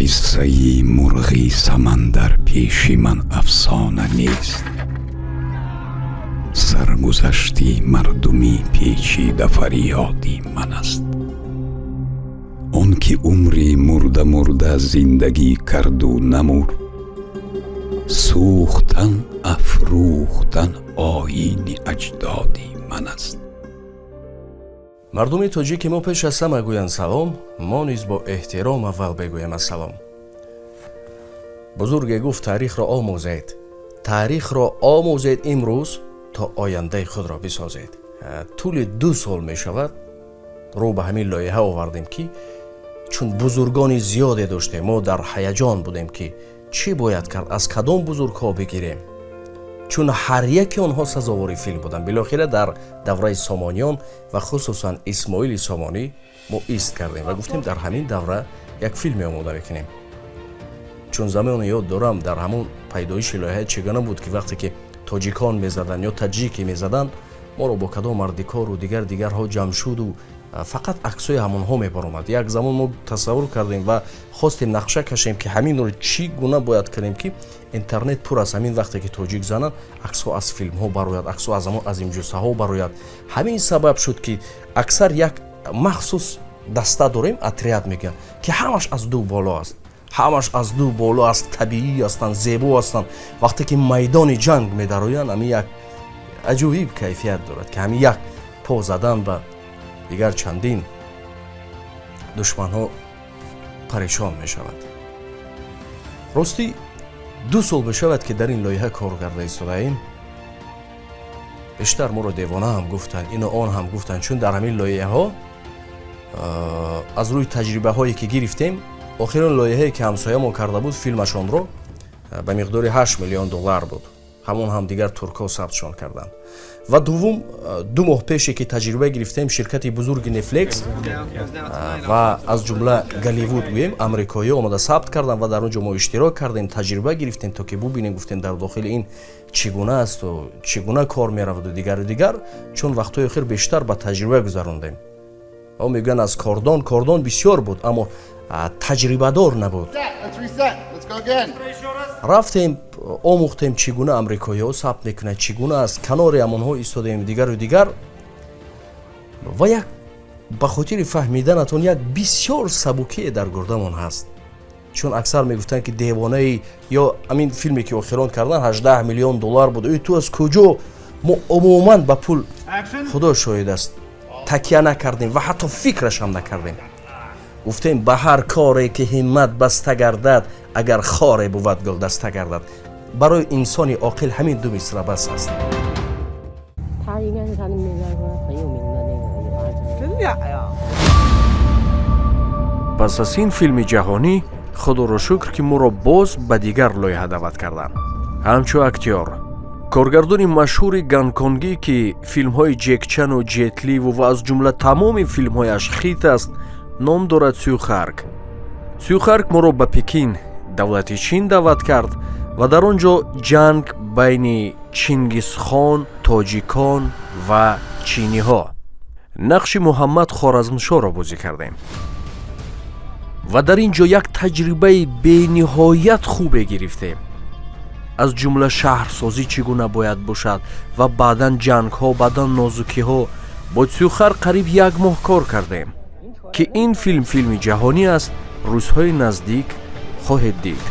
Қиссаи мурғи самандар пеши ман афсона нест, саргузашти мардуми печида фарёди ман аст. Он ки умри мурда мурда зиндагӣ карду намурд, сӯхтан афрӯхтан оини аҷдоди ман аст. Мардуми тоҷики мо пеш аз ҳама гӯянд салом, мо низ бо эҳтиром аввал бегӯем ассалом. Бузурге гуфт: «Таърихро омӯзед, таърихро омӯзед имрӯз, то ояндаи худро бисозед». Тӯли 2 сол мешавад, рӯ ба ҳамин лоиҳа овардем, ки чун бузургони зиёде доштем, мо дар ҳаяҷон будем, ки чӣ бояд кард, аз кадом бузургҳо бигирем, чун ҳар яке онҳо сазовори филм буданд. Билохира дар давраи Сомониён ва хусусан Исмоили Сомонӣ мо ист кардем ва гуфтем, дар ҳамин давра як филме омода мекунем. Чун замоне ёд дорам, дар ҳамон пайдоиши лоиҳа чӣ гуна буд, ки вақте ки тоҷикон мезаданд ё таҷики мезаданд, моро бо кадом мардикору дигар дигарҳо ҷамъ шуду фақат аксҳои ҳамонҳо мебаромад. Як замон мо тасаввур кардем ва хостем нақша кашем, ки ҳаминро чӣ гуна бояд кунем, ки интернет пур аз ҳамин, вақте ки тоҷик зананд, аксҳо аз филмҳо барояд, аксҳо аз ҳамон азимҷуссаҳо барояд. Ҳамин сабаб шуд, ки аксар як махсус даста дорем, отряд мегӯянд, ки ҳамаш аз ду боло аст, ҳамаш аз ду боло аст, табиӣ ҳастанд, зебо ҳастанд. Вақте ки майдони ҷанг медароянд, ҳамин як аҷоиб кайфият дорад, ки ҳамин як по задан ба дигар чандин душманҳо парешон мешавад. Ростӣ, 2 сол мешавад, ки дар ин лоиҳа кор карда истодаем. Бештар моро девона ҳам гуфтанд, ину он ҳам гуфтанд, чун дар ҳамин лоиҳаҳо аз рӯи таҷрибаҳое ки гирифтем, охирин лоиҳае ки ҳамсоямон карда буд, филмашонро ба миқдори 8 миллион доллар буд, ҳамон ҳам дигар туркҳо сабтшон карданд. Ва дуввум, 2 моҳ пеше ки таҷриба гирифтем, ширкати бузурги Нетфликс ва аз ҷумла Голливуд гӯем, амрикоиҳо омада сабт карданд ва дар он ҷо мо иштирок кардем, таҷриба гирифтем, то ки бубинем, гуфтем, дар дохили ин чӣ гуна асту чӣ гуна кор мераваду дигару дигар. Чун вақтҳои охир бештар ба таҷриба гузарондем ва мегӯянд, аз кордон кордон бисёр буд, аммо таҷрибадор набуд. Рафтем, омӯхтем, чӣ гуна амрикоиҳо сабт мекунанд, чӣ гуна аст, канори ҳамонҳо истодем, дигару дигар. Ва як ба хотири фаҳмиданатон, як бисёр сабукие дар гурдамон ҳаст, чун аксар мегуфтанд, ки девонаи ё ҳамин филме ки охирон кардан 18 миллион доллар буд, эй, ту аз куҷо? Мо умуман ба пул, Худо шоҳид аст, такя накардем ва ҳатто фикрашам накардем. Гуфтем, ба ҳар коре ки ҳиммат баста гардад, агар хоре бувад, гулдаста гардад. Барои инсони оқил ҳамин ду мисра бас аст. 他应该是他那边说很有名的那个有儿子。真假呀？ Пас аз ин филми ҷаҳонӣ, худоро шукр, ки моро боз ба дигар лоиҳа даъват карданд ҳамчун актёр. Коргардони машҳури гонконгӣ, ки филмҳои Ҷекчану Ҷетливу ва аз ҷумла тамоми филмҳояш хит аст, ном дорад Цюхарк. Цюхарк моро ба Пекин, давлати Чин, даъват кард ва дар он ҷо ҷанг байни Чингисхон, тоҷикон ва чиниҳо, нақши Муҳаммад Хоразмшоҳро бозӣ кардем ва дар ин ҷо як таҷрибаи бениҳоят хубе гирифтем, аз ҷумла шаҳрсозӣ чӣ гуна бояд бошад ва баъдан ҷангҳо, баъдан нозукиҳо. Бо Цюхар қариб як моҳ кор кардем, ки ин филм филми ҷаҳонӣ аст, рӯзҳои наздик хоҳед дид.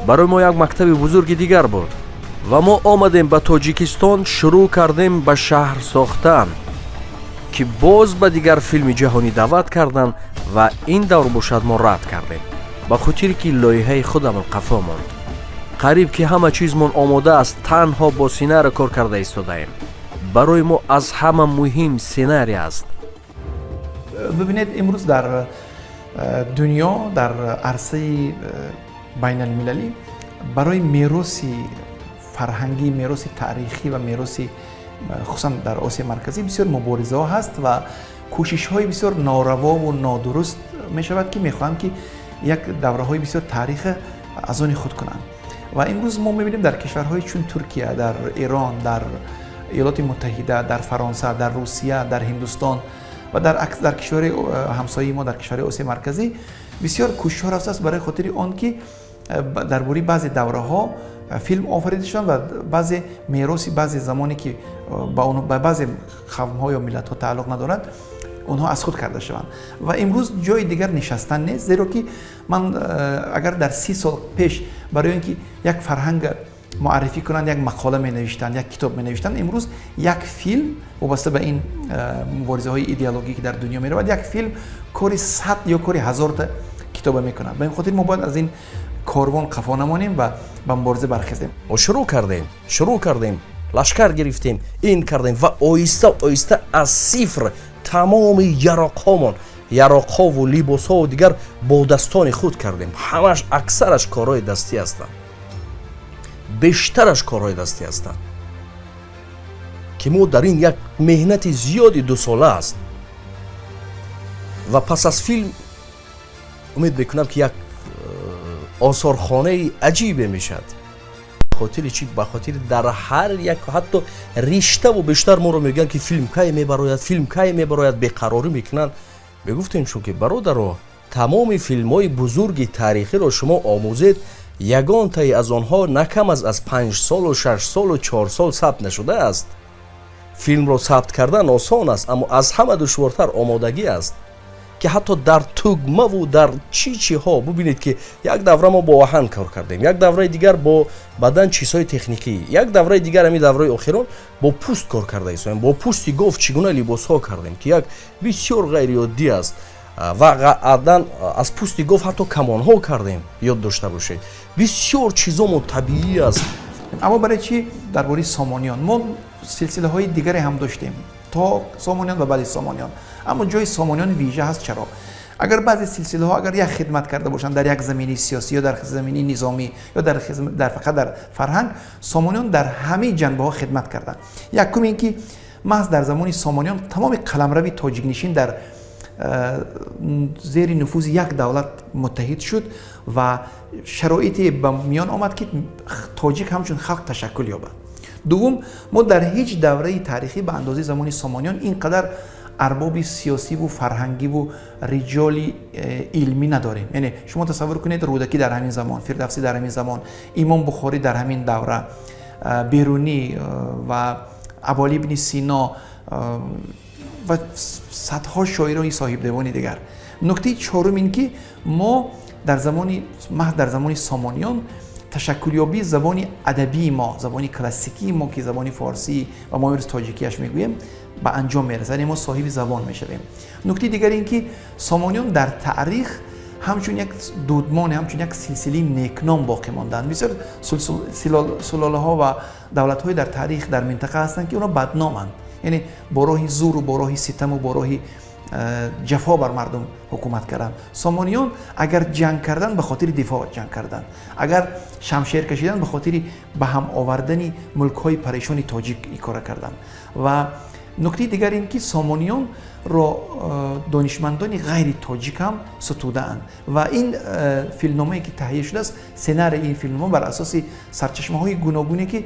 Барои мо як мактаби бузурги дигар буд ва мо омадем ба Тоҷикистон, шурӯъ кардем ба шаҳр сохтан, ки боз ба дигар филми ҷаҳонӣ даъват карданд ва ин давр бошад, мо рад кардем, ба хотире ки лоиҳаи худамон қафо монд. Қариб ки ҳама чизмон омода аст, танҳо бо сценарий кор карда истодаем. Барои мо аз ҳама муҳим сценарий аст. Бибинед, имрӯз дар дунё, дар арсаи байналмилалӣ барои мероси фарҳангӣ, мероси таърихӣ ва мероси хусусан дар Осиёи Марказӣ бисёр муборизаҳо ҳаст ва кӯшишҳои бисёр норавову нодуруст мешавад, ки мехоҳанд, ки як давраҳои бисёр таъриха аз они худ кунанд. Ва имрӯз мо мебинем, дар кишварҳои чун Туркия, дар Эрон, дар Иёлоти Муттаҳида, дар Фаронса, дар Русия, дар Ҳиндустон. Ва дар кишвари ҳамсояи мо, дар кишвари Осиёи Марказӣ, бисёр кӯшишҳо рафтааст барои хотири он ки дар бораи баъзе давраҳо филм офарида шаванд ва баъзе мероси баъзе замоне, ки ба баъзе қавмҳо ё миллатҳо тааллуқ надорад, онҳо аз худ карда шаванд. Ва имрӯз ҷои дигар нишастан нест, зеро ки ман агар дар 30 сол пеш барои он ки як фарҳанг муаррифӣ кунанд, як мақола менавиштанд, як китоб менавиштанд, имрӯз як филм, вобаста ба ин муборизаҳои идеологӣ, ки дар дунё меравад, як филм кори 100 ё кори 1000та китоба мекунад. Ба ин хотир мо бояд аз ин корвон қафо намонем ва ба мубориза бархезем. Мо шурӯъ кардем, лашкар гирифтем, ин кардем ва оҳиста оҳиста аз сифр тамоми яроқҳомон, яроқҳову либосҳову дигар бо дастони худ кардем. Ҳамаш, аксараш корҳои дастӣ ҳастанд, бештараш корҳои дастӣ ҳастанд, ки мо дар ин як меҳнати зиёди дусола аст. Ва пас аз филм умед мекунам, ки як осорхонаи аҷибе мешавад. Хотири чӣ? Ба хотири дар ҳар як ҳатто риштаву бештар моро мегӯянд, ки филм кай мебарояд, филм кай мебарояд, беқарорӣ мекунанд. Мегуфтем, чунки, бародаро, тамоми филмҳои бузурги таърихиро шумо омӯзед, ягонтае аз онҳо на кам аз 5 солу 6 солу 4 сол сабт нашудааст. Филмро сабт кардан осон аст, аммо аз ҳама душвортар омодагӣ аст, ки ҳатто дар тугмаву дар чӣ чиҳо бубинед, ки як давра мо бо оҳан кор кардем, як давраи дигар бо бадан чизҳои техникӣ, як давраи дигар, ҳамин давраи охирон, бо пӯст кор карда истоем. Бо пӯсти гов чӣ гуна либосҳо кардем, ки як бисёр ғайриоддӣ аст. Ва адан аз пӯсти гов ҳатто камонҳо кардем, ёд дошта бошед. Бисёр чизомо табиӣ аст. Аммо барои чӣ дар бораи Сомониён? Мо силсилаҳои дигаре ҳам доштем то Сомониён ва баъди Сомониён, аммо ҷои Сомониён вижа ҳаст. Чаро? Агар баъзе силсилаҳо агар як хидмат карда бошанд дар як замини сиёсӣ ё дар замини низомӣ ё дар фақат дар фарҳанг, Сомониён дар ҳамаи ҷанбаҳо хидмат карданд. Якум ин ки маҳз дар замони Сомониён тамоми қаламрави тоҷикнишин дар зери нуфузи як давлат муттаҳид шуд ва шароите ба миён омад, ки тоҷик ҳамчун халқ ташаккул ёбад. Дуввум, мо дар ҳеҷ давраи таърихӣ ба андозаи замони Сомониён ин қадар арбоби сиёсиву фарҳангиву риҷоли илмӣ надорем. Яъне шумо тасаввур кунед, Рӯдакӣ дар ҳамин замон, Фирдавсӣ дар ҳамин замон, Имом Бухорӣ дар ҳамин давра, Берунӣ ва Абуалӣ ибни Сино ва садҳо шоирони соҳибдевони дигар. Нуктаи чорум ин ки мо дар замони маҳз дар замони Сомониён ташаккулёбии забони адабии мо, забони классикии мо, ки забони форсӣ ва мо имрӯз тоҷикияш мегӯем, ба анҷом мерасад, яъне мо соҳиби забон мешавем. Нуктаи дигар ин ки Сомониён дар таърих ҳамчун як дудмоне, ҳамчун як силсилаи некном боқӣ монданд. Бисёр сулолаҳо ва давлатҳое дар таърих дар минтақа ҳастанд, ки онҳо бадноманд, яъне бо роҳи зӯру бо роҳи ситаму бо роҳи ҷафо бар мардум ҳукумат карданд. Сомониён агар ҷанг карданд, ба хотири дифоъ ҷанг карданд, агар шамшер кашиданд, ба хотири ба ҳам овардани мулкҳои парешони тоҷик ин кора карданд. Ва нуктаи дигар ин ки Сомониёнро донишмандони ғайри тоҷик ҳам сутудаанд. Ва ин филмномае, ки таҳия шудааст, сценарии ин филмнома бар асоси сарчашмаҳои гуногуне, ки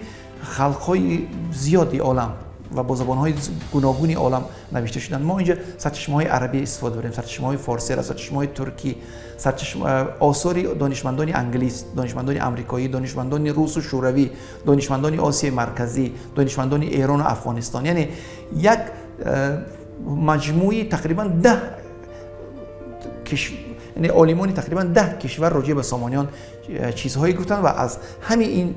халқҳои зиёди олам ва бо забонҳои гуногуни олам навишта шуданд. Мо инҷа сарчашмаҳои арабӣ истифода барем, сарчашмаҳои форсиро, сарчашмаҳои туркӣ, осори донишмандони англис, донишмандони амрикоӣ, донишмандони русу шӯравӣ, донишмандони Осиёи Марказӣ, донишмандони Эрону Афғонистон, яъне як маҷмӯи тақрибан 10, яъне олимони тақрибан 10 кишвар роҷеъ ба Сомониён чизҳое гуфтанд ва аз ҳамин ин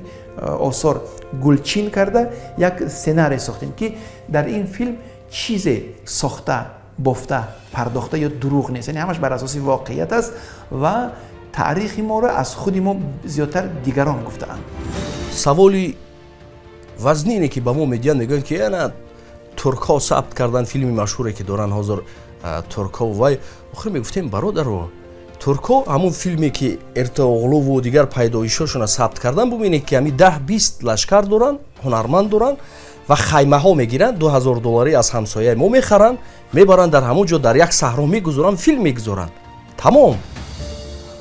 осор гулчин карда як сценарий сохтем, ки дар ин филм чизе сохта, бофта, пардохта ё дурӯғ нест, яъне ҳамаш бар асоси воқеият аст ва таърихи моро аз худи мо зиёдтар дигарон гуфтаанд. Саволи вазнине, ки ба мо медиҳанд, мегӯянд, ки ана туркҳо сабт кардан филми машҳуре, ки доранд ҳозир туркҳо. Вай охир мегуфтем: бародаро, туркҳо ҳамун филме, ки Эртуғрулву дигар пайдоишҳошона сабт кардан, бубинед, ки ҳами 10-20 лашкар доранд, ҳунарманд доранд ва хаймаҳо мегиранд, 2000 долларӣ аз ҳамсояи мо мехаранд, мебаранд, дар ҳамон ҷо дар як саҳро мегузоранд, филм мегузоранд, тамом.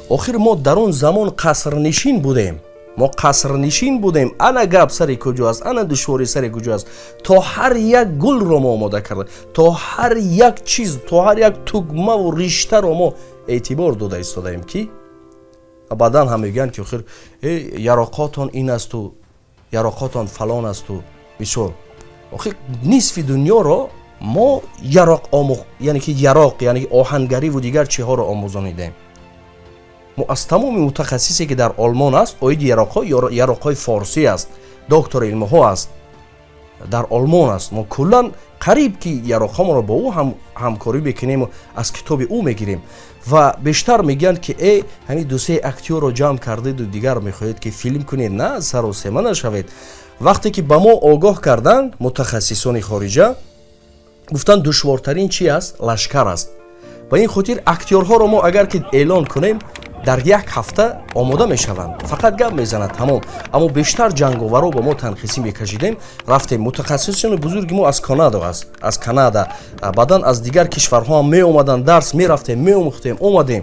Охир мо дар он замон қасрнишин будем. Мо қасрнишин будем. Ана гап сари куҷо аст, ана душворӣ сари куҷо аст. То ҳар як гулро мо омода кардем, то ҳар як чиз, то ҳар як тугмаву риштаро мо эътибор дода истодаем, ки баъдан ҳам мегӯянд, ки охир яроқотон ин асту яроқотон фалон асту бисёр. Охир нисфи дунёро мо яроқ омӯх, яъне ки яроқ, яъне оҳангариву дигар чиҳоро омӯзонидем. Мо аз тамоми мутахассисе, ки дар Олмон аст, оиди яроқҳо, яроқҳои форсӣ аст, доктори илмҳо аст, дар Олмон аст. Мо куллан қариб ки яроқҳомонро бо ӯ ҳамкорӣ мекунему аз китоби ӯ мегирем. Ва бештар мегӯянд, ки ҳамин дусе актёрро ҷамъ кардеду дигар мехоҳед, ки филм кунед. На, саросема нашавед. Вақте ки ба мо огоҳ карданд мутахассисони хориҷа, гуфтанд, душвортарин чи аст? Лашкар аст. Ба ин хотир актёрҳоро мо агар ки эълон кунем, дар як ҳафта омода мешаванд, фақат гап мезанад, тамом. Аммо бештар ҷанговаро ба мо танқисӣ мекашидем. Рафтем, мутахассисони бузурги мо аз Канада аст, аз Канада, баъдан аз дигар кишварҳо ҳам меомаданд, дарс мерафтем, меомӯхтем, омадем,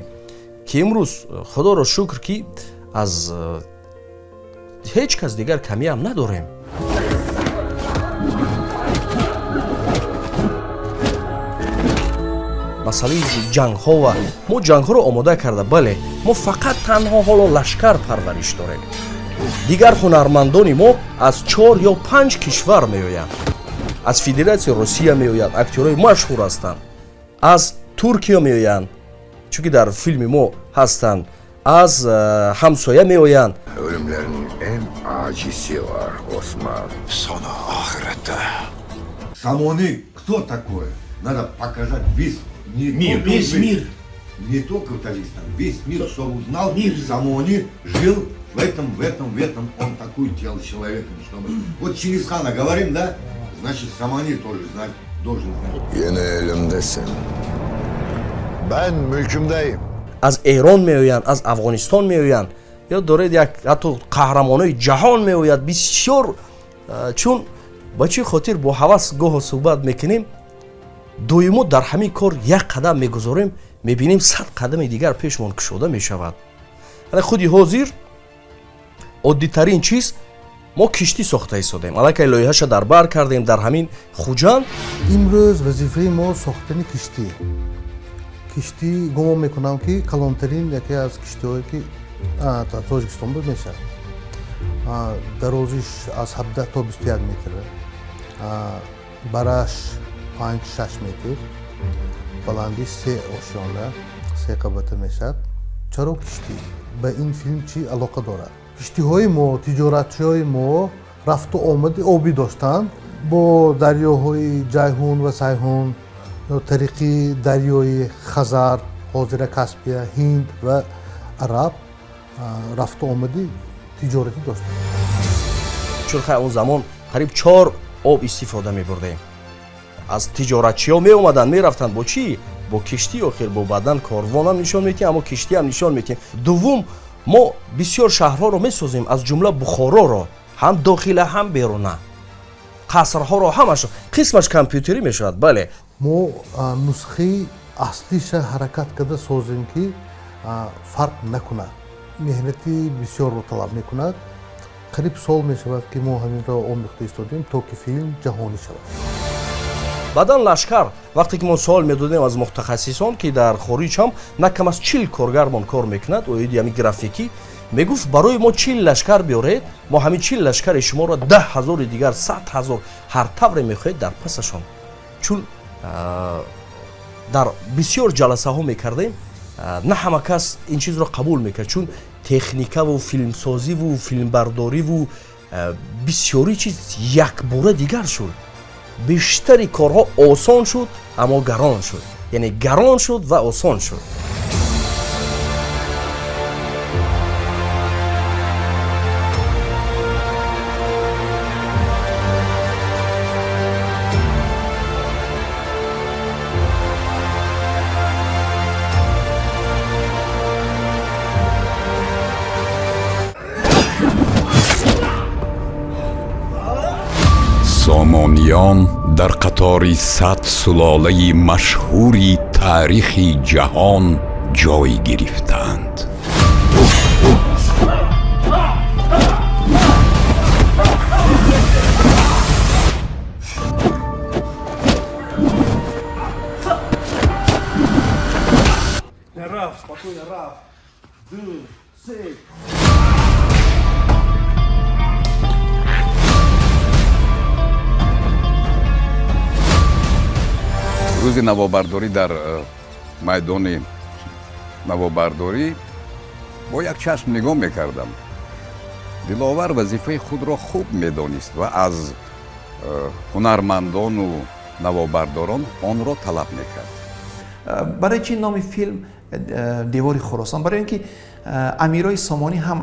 ки имрӯз, худоро шукр, ки аз ҳеҷ кас дигар камиам надорем. Масъалаи ҷангҳо ва мо ҷангҳоро омода карда, бале, мо фақат танҳо ҳоло лашкар парвариш дорем. Дигар ҳунармандони мо аз чор ё панҷ кишвар меоянд. Аз Федератсияи Русия меоянд, актёрҳои машҳур ҳастанд, аз Туркия меоянд, чунки дар филми мо ҳастанд, аз ҳамсоя меоянд. Ölümlerin en acisi var Osman. Sonu ahirette. Самони кто такой? Надо показать весь не мир, только весь мир. Не только в Таджикистан, весь мир, чтобы узнал, мир. Самони жил в этом, в этом, в этом. Он такой делал человеком, чтобы. Вот Чингисхана говорим, да? Значит, Самони тоже знать, должен знать. Yine elimdesin. Ben mülkümdeyim. Аз Эрон меоянд, аз Афғонистон меоянд, ёд доред, як ҳатто қаҳрамонои ҷаҳон меояд бисёр. Чун ба чӣ хотир бо ҳавас гоҳо суҳбат мекунем, доимо дар ҳамин кор як қадам мегузорем, мебинем, 100 қадами дигар пешмон кушода мешавад. Худи ҳозир оддитарин чиз, мо киштӣ сохта истодем, аллакай лоиҳаша дар бар кардем дар ҳамин Хуҷанд. Имрӯз вазифаи мо сохтани киштӣ. Киштӣ, гумон мекунам, ки калонтарин яке аз киштиҳое, ки дар Тоҷикистон буд, мешавад. Дарозиш аз 17 то 21 метр, бараш 5-6 метр, баландиш се ошёна, се қабата мешавад. Чаро киштӣ? Ба ин филм чӣ алоқа дорад? Киштиҳои мо, тиҷоратчиҳои мо рафту омади обӣ доштанд бо дарёҳои Ҷайҳун ва Сайҳун ё тариқи дарёи Хазар, ҳозира Каспия, Ҳинд ва Араб рафту омади тиҷоратӣ доштанд. Чун хай он замон қариб чор об истифода мебурдем. Аз тиҷоратчиҳо меомаданд, мерафтанд бо чӣ? Бо киштӣ. Охир бо баъдан корвонам нишон метиҳем, аммо киштиам нишон метиҳем. Дуввум, мо бисёр шаҳрҳоро месозем, аз ҷумла Бухороро, ҳам дохила, ҳам беруна, қасрҳоро, ҳамашо қисмаш компютерӣ мешавад, бале. Мо нусхаи аслиша ҳаракат карда созем, ки фарқ накунад. Меҳнати бисёрро талаб мекунад. Қариб сол мешавад, ки мо ҳаминро омӯхта истодем, то ки филм ҷаҳонӣ шавад. Баъдан лашкар, вақте ки мо суол медодем аз мутахассисон, ки дар хориҷ ҳам на кам аз 40 коргармон кор мекунад оиди ҳамин графикӣ, мегуфт: «Барои мо 40 лашкар биёред, мо ҳамин 40 лашкари шуморо 10 000-и дигар, 100 000, ҳар тавре мехоҳед, дар пасашон». Чун дар бисёр ҷаласаҳо мекардем, на ҳама кас ин чизро қабул мекард, чун техникаву филмсозиву филмбардориву бисёри чиз якбора дигар шуд. Бештари корҳо осон шуд, аммо гарон шуд, яъне гарон шуд ва осон шуд. Сомониён дар қатори 100 сулолаи машҳури таърихи ҷаҳон ҷой гирифтаанд. Рафт, спокойно, рафт. Ду, се. Рӯзи наворбардорӣ дар майдони наворбардорӣ бо як чашм нигоҳ мекардам. Диловар вазифаи худро хуб медонист ва аз ҳунармандону наворбардорон онро талаб мекард. Барои чи номи филм Девори Хуросон? Барои ин ки амирои Сомонӣ, ҳам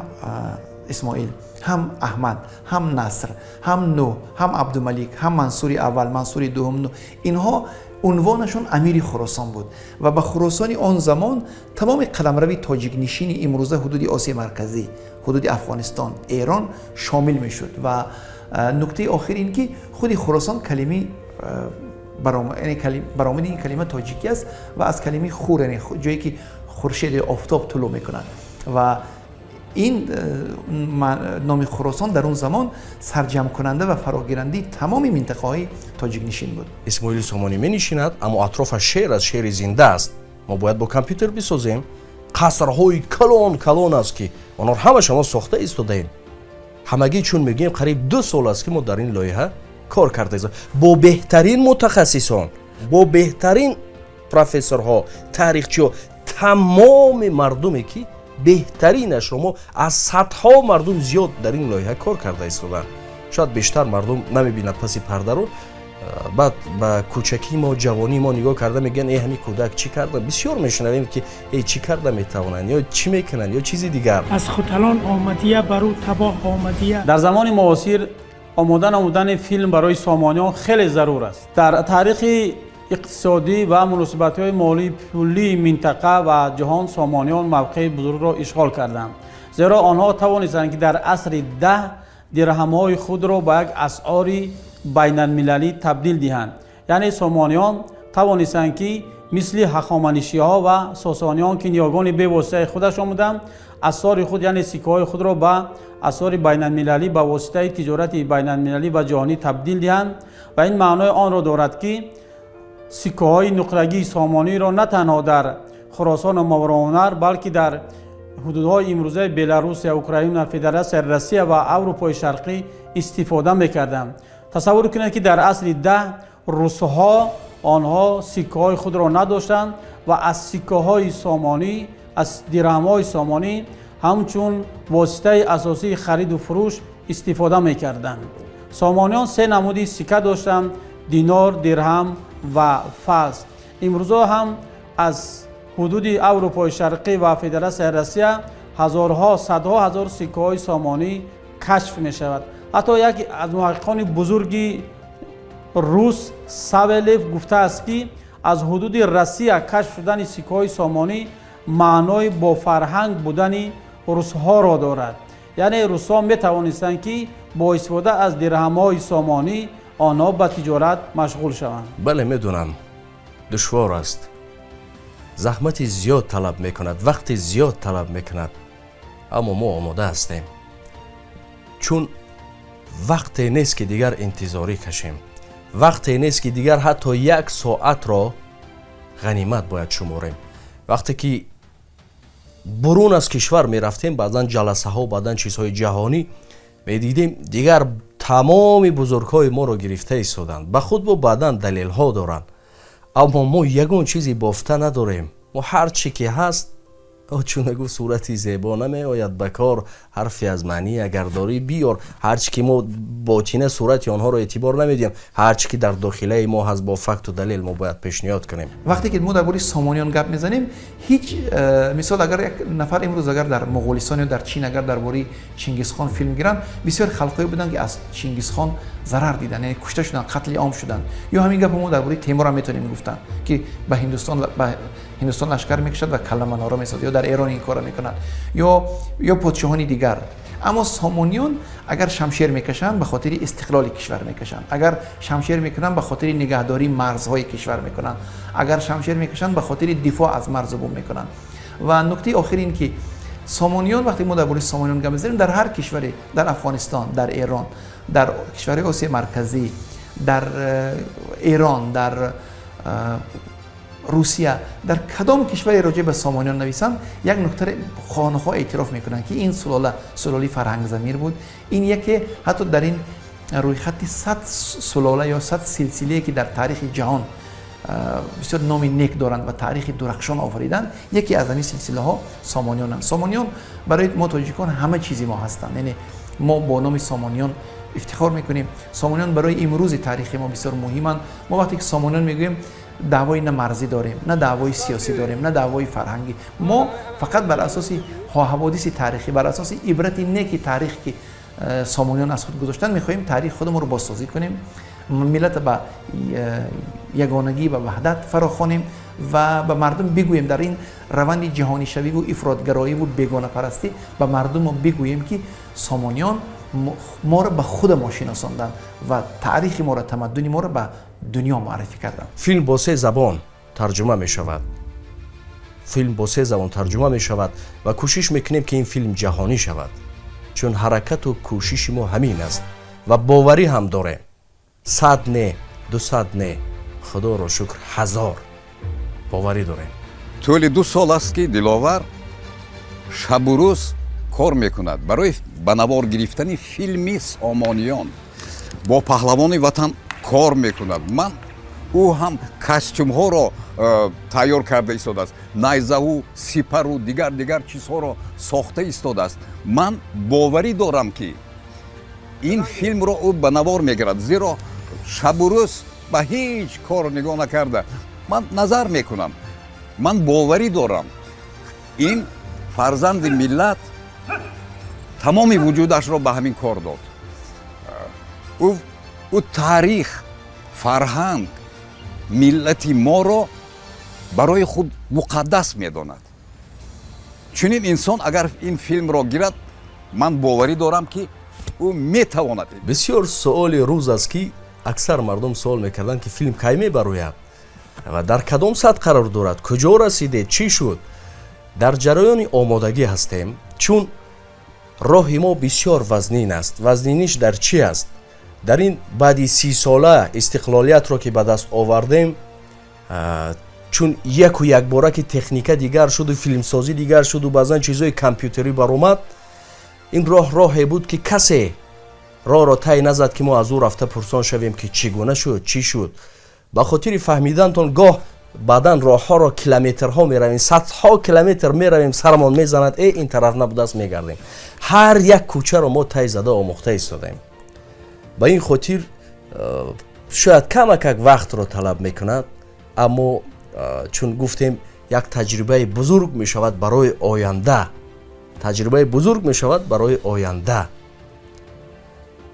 Исмоил, ҳам Аҳмад, ҳам Наср, ҳам Нӯҳ, ҳам Абдумалик, ҳам Мансури аввал, Мансури дуюм, инҳо унвонашон амири Хуросон буд ва ба Хуросони он замон тамоми қаламрави тоҷикнишини имрӯза, ҳудуди Осиёи Марказӣ, ҳудуди Афғонистон, Эрон шомил мешуд. Ва нуктаи охир ин ки худи Хуросон калимаи баромади ин калима тоҷикӣ аст ва аз калимаи хур, яъне ҷое ки хуршед ё офтоб тулӯъ мекунад. Ва ин номи Хуросон дар он замон сарҷамъкунанда ва фарогирандаи тамоми минтақаҳои тоҷикнишин буд. Исмоили Сомонӣ менишинад, аммо атрофаш шеър аст, шеъри зинда аст. Мо бояд бо компютер бисозем. Қасрҳои калон калон аст, ки онҳо ҳамаша мо сохта истодаем. Ҳамагӣ чун мегӯем, қариб 2 сол аст, ки мо дар ин лоиҳа кор карда, бо беҳтарин мутахассисон, бо беҳтарин профессорҳо, таърихчиҳо, тамоми мардуме ки беҳтаринашро мо аз садҳо мардум зиёд дар ин лоиҳа кор карда истоданд. Шояд бештар мардум намебинад паси пардаро, баъд ба кӯчакии мо, ҷавонии мо нигоҳ карда мегӯянд: э, ҳамин кӯдак чӣ карда? Бисёр мешунавем, ки э, чӣ карда метавонанд, ё чӣ мекунанд, ё чизи дигар. Аз Хуталон омадия, бар ӯ табоҳ омадия. Дар замони муосир омода намудани филм барои сомониён хеле зарур аст. Дар таърихи иқтисодӣ ва муносибатҳои молии пулии минтақа ва ҷаҳон сомониён мавқеи бузургро ишғол карданд, зеро онҳо тавонистанд, ки дар асри 10 дирҳамҳои худро ба як асъори байналмилалӣ табдил диҳанд. Яъне сомониён тавонистанд, ки мисли ҳахоманишиҳо ва сосониён, ки ниёгони бевоситаи худашон буданд, асъори худ, яъне сиккаҳои худро ба асъори байналмилалӣ ба воситаи тиҷорати байналмилалӣ ва ҷаҳонӣ табдил диҳанд. Ва ин маънои онро дорад, ки сиккаҳои нуқрагии сомониро на танҳо дар Хуросону Мовароуннаҳр, балки дар ҳудудҳои имрӯзаи Беларусия, Украина, Федератсияи Россия ва Аврупои Шарқӣ истифода мекарданд. Тасаввур кунед, ки дар асри 10 русҳо онҳо сиккаҳои худро надоштанд ва аз сиккаҳои сомонӣ, аз дирҳамҳои сомонӣ ҳамчун воситаи асосии хариду фурӯш истифода мекарданд. Сомониён се намуди сикка доштанд: динор, дирҳам ва фалс. Имрӯзҳо ҳам аз ҳудуди Аврупои Шарқӣ ва Федератсияи Россия ҳазорҳо, садҳо ҳазор сиккаҳои сомонӣ кашф мешавад. Ҳатто яке аз муҳаққиқони бузурги рус Савелев гуфтааст, ки аз ҳудуди Россия кашф шудани сиккаҳои сомонӣ маънои бофарҳанг будани русҳоро дорад. Яъне русҳо метавонистанд, ки бо истифода аз дирҳамҳои сомонӣ онҳо ба тиҷорат машғул шаванд. Бале, медонам, душвор аст, заҳмати зиёд талаб мекунад, вақти зиёд талаб мекунад, аммо мо омода ҳастем, чун вақте нест, ки дигар интизорӣ кашем, вақте нест, ки дигар ҳатто як соатро ғанимат бояд шуморем. Вақте ки бурун аз кишвар мерафтем, баъзан ҷаласаҳо, баъдан чизҳои ҷаҳонӣ медидем, дигар тамоми бузургҳои моро гирифта истоданд, ба худ бо баъдан далелҳо доранд, аммо мо ягон чизи бофта надорем. Мо ҳар чӣ ки ҳаст, чун гуфт, сурати зебо намеояд ба кор, ҳарфе аз маънӣ агар дорӣ биёр. Ҳар чӣ ки мо ботина сурати онҳоро эътибор намедиҳем, ҳар чӣ ки дар дохилаи мо ҳаст, бо факту далел мо бояд пешниҳод кунем. Вақте ки мо дар бораи сомониён гап мезанем, ҳеҷ мисол, агар як нафар имрӯз агар дар Моғулистон ё дар Чин агар дар бораи Чингизхон филм гиранд, бисёр халқҳое буданд, ки аз Чингизхон зарар диданд, яъне кушта шуданд, қатли ом шуданд. Ё ҳамин гапо мо дар бораи Темур ҳам метавонем гуфтан, ки ба Ҳиндустон лашкар мекушад ва калламанора месозад, ё дар Эрон ин корро мекунад, ё подшоҳони дигар. Аммо сомониён агар шамшер мекашанд, ба хотири истиқлоли кишвар мекашанд, агар шамшер мекунанд, ба хотири нигаҳдории марзҳои кишвар мекунанд, агар шамшер мекашанд, ба хотири дифоъ аз марзу бум мекунанд. Ва нуктаи охир ин ки сомониён, вақте мо дар бораи сомониён гап мезанем, дар ҳар кишваре, дар Афғонистон, дар Эрон, дар кишварҳои Осиёи Марказӣ, дар Эрон, дар Русия, дар кадом кишваре роҷеъ ба Сомониён нависанд, як нуктаро хонаҳо эътироф мекунанд, ки ин сулола сулолаи фарҳангзамир буд. Ин яке ҳатто дар ин рӯйхати 100 сулола ё 100 силсилае ки дар таърихи ҷаҳон бисёр номи нек доранд ва таърихи дурахшон офариданд, яке аз ҳамин силсилаҳо Сомониёнанд. Сомониён барои мо тоҷикон ҳама чизи мо ҳастанд, яъне мо бо номи Сомониён ифтихор мекунем. Сомониён барои имрӯзи таърихи мо бисёр муҳиманд. Мо вақте ки Сомониён мегӯем, даъвои на марзӣ дорем, на даъвои сиёсӣ дорем, на даъвои фарҳангӣ. Мо фақат бар асоси ҳаводиси таърихӣ, бар асоси ибрати неки таърих, ки Сомониён аз худ гузоштанд, мехоҳем таърихи худамонро бозсозӣ кунем, миллатро ба ягонагӣ, ба ваҳдат фарохонем ва ба мардум бигӯем, дар ин раванди ҷаҳонишавиву ифротгароиву бегонапарастӣ ба мардум бигӯем, ки Сомониён моро ба худа мо шиносонданд ва таърихи моро, тамаддуни моро ба дунё муаррифӣ карданд. Филм бо се забон тарҷума мешавад. Филм бо се забон тарҷума мешавад ва кӯшиш мекунем, ки ин филм ҷаҳонӣ шавад, чун ҳаракату кӯшиши мо ҳамин аст ва боварӣ ҳам дорем. 100 не, 200 не, худоро шукр, 1000 боварӣ дорем. Тӯли 2 сол аст, ки Диловар шабу рӯз кор мекунад барои ба навор гирифтани филми Сомониён. Бо паҳлавони ватан кор мекунад. Ман ӯ ҳам костюмҳоро тайёр карда истодааст, найзаву сипару дигар дигар чизҳоро сохта истодааст. Ман боварӣ дорам, ки ин филмро ӯ ба навор мегирад, зеро шабу рӯз ба ҳеҷ кор нигоҳ накарда ман назар мекунам. Ман боварӣ дорам, ин фарзанди миллат тамоми вуҷудашро ба ҳамин кор дод. Ӯ таърих, фарҳанг, миллати моро барои худ муқаддас медонад. Чунин инсон агар ин филмро гирад, ман боварӣ дорам, ки ӯ метавонад. Бисёр суоли рӯз аст, ки аксар мардум суол мекарданд, ки филм кай мебарояд ва дар кадом сатҳ қарор дорад, куҷо расидед, чӣ шуд. Дар ҷараёни омодагӣ ҳастем, чун роҳи мо бисёр вазнин аст. Вазниниш дар чӣ аст? Дар ин баъди 30 сола истиқлолиятро ки ба даст овардем, чун яку якбора ки техника дигар шуду филмсозӣ дигар шуду баъзан чизҳои компютерӣ баромад, ин роҳ роҳе буд, ки касе роҳро тай назад, ки мо аз ӯ рафта пурсон шавем, ки чӣ гуна шуд, чӣ шуд. Ба хотири фаҳмидантон, гоҳ баъдан роҳҳоро километрҳо меравем, садҳо километр меравем, сарамон мезанад, э, ин тараф набудааст, мегардем. Ҳар як кӯчаро мо тай зада омӯхта истодаем. Ба ин хотир шояд камакак вақтро талаб мекунад, аммо чун гуфтем, як таҷрибаи бузург мешавад барои оянда, таҷрибаи бузург мешавад барои оянда.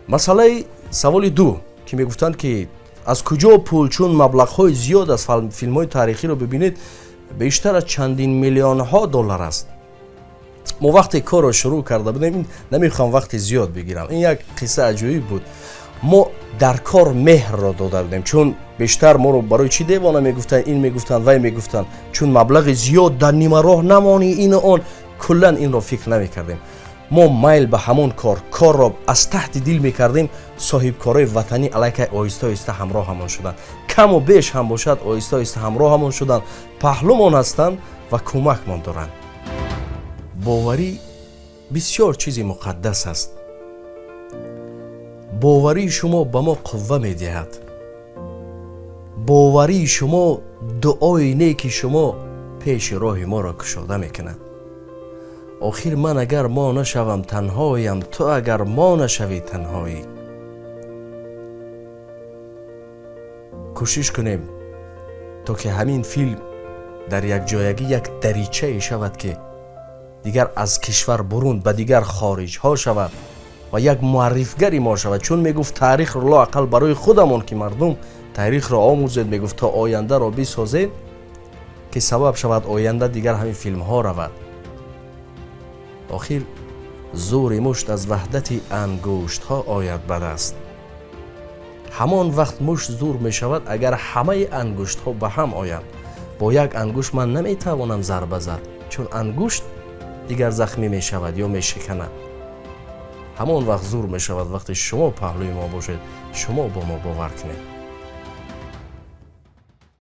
Масъалаи саволи ду, ки мегуфтанд, ки аз куҷо пул, чун маблағҳои зиёд аст. Филмҳои таърихиро бибинед, бештар аз чандин миллионҳо доллар аст. Мо вақте корро шурӯъ карда будем, намехоҳам вақти зиёд бигирам, ин як қисса аҷоиб буд. Мо дар кор меҳрро дода будем, чун бештар моро барои чӣ девона мегуфтанд, ин мегуфтанд, вай мегуфтанд, чун маблағи зиёд, дар нимароҳ намонӣ, ину он. Куллан инро фикр намекардем. Мо майл ба ҳамон кор, корро аз таҳти дил мекардем. Соҳибкорои ватанӣ аллакай оҳиста оҳиста ҳамроҳамон шуданд, каму беш ҳам бошад, оҳиста оҳиста ҳамроҳамон шуданд, паҳлумон ҳастанд ва кӯмакмон доранд. Боварӣ бисёр чизи муқаддас аст. Боварии шумо ба мо қувва медиҳад, боварии шумо, дуои неки шумо пеши роҳи моро кушода мекунад. Охир ман агар мо нашавам, танҳоям, ту агар мо нашавӣ, танҳоӣ. Кӯшиш кунем, то ки ҳамин филм дар якҷоягӣ як даричае шавад, ки дигар аз кишвар бурун ба дигар хориҷҳо шавад ва як муаррифгари мо шавад. Чун мегуфт, таърихро лоақал барои худамон, ки мардум таърихро омӯзед, мегуфт, то ояндаро бисозед, ки сабаб шавад оянда дигар ҳамин филмҳо равад. Охир зӯри мушт аз ваҳдати ангуштҳо ояд ба даст. Ҳамон вақт мушт зур мешавад, агар ҳамаи ангуштҳо ба ҳам оянд. Бо як ангушт ман наметавонам зарба зад, чун ангушт дигар захмӣ мешавад ё мешиканад. Ҳамон вақт зур мешавад, вақте шумо паҳлӯи мо бошед, шумо бо мо бовар кунед.